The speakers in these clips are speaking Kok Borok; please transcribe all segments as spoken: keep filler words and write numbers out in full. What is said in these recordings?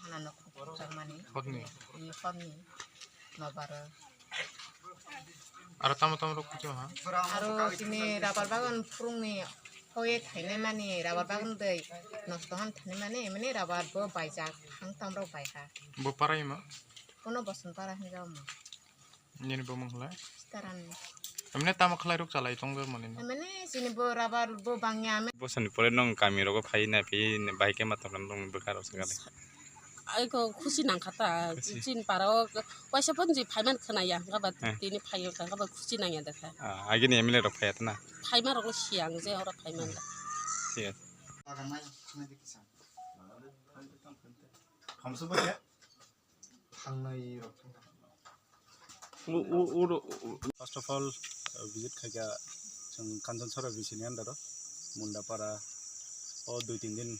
Hana no khukjakmani. Hotni. Ni hotni. Nobaro. Aro tamo tamo rok kuchung ha? Aro chini rabar bagan phurungni hoye thainai mani, rabar bagan dei nosto han thainai mani, mani rabar bo baijak, hang tam rok bai ha. Bo parai ma? Kono boson para hin jao ma. Nini bo mung hlai? Sitaran. Amne tamo khlai rok chalai tong jar mani. Amne chini bo rabar bo bangya ame. Bosoni pore nong kami rogo phai na phi bai ke ma tong nong bwkha rok singale. Ai ko khusi nang kha ta, Khusi. Chin para o waisa pon ji phaiman khna ya, hwnkhe ba Eh. Tini phai wngkha, hwnkhe ba khusi nang ya da kha. Ah, agini M L A rok phaiya tana? Phaima rok le siya, ang je oro phaiman da. Thik ase. Thangnai rok thangkha. U, u, u, u. First of all, uh, visit khaikha chwng Kanchanchara V C ni under o Mundapara o dui tin din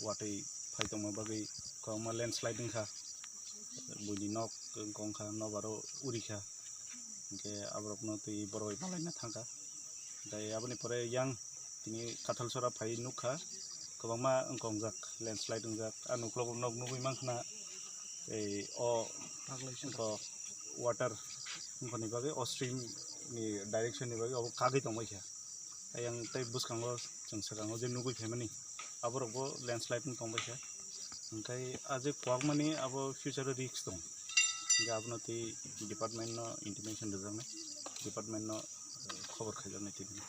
watwi phai tongma bagwi kwbangma landslide wngkha, buini nok wngkha, nokbar o urikha, hinkhe aborokno twi borok bai malaina thangkha. Tei aboni pore yang tini Kathalsora phai nukha, kwbangma wngkha wngjak, landslide wngjak. A nuklogo nok nugwi mankha na, tei o wngkha water wngkhani bagwi, o stream ni direction ni bagwi obo kagwi tongbaikha. Ayang tei bwskango chwng swkango je nugwi phaimani, aborokbo landslide wng tongbaikha. Hwnkhe a je kwbangmani abo future o risk tong, hwnkhe abono tei department no intimation rwjaknai, department no, eh, khobor khaijaknai tini.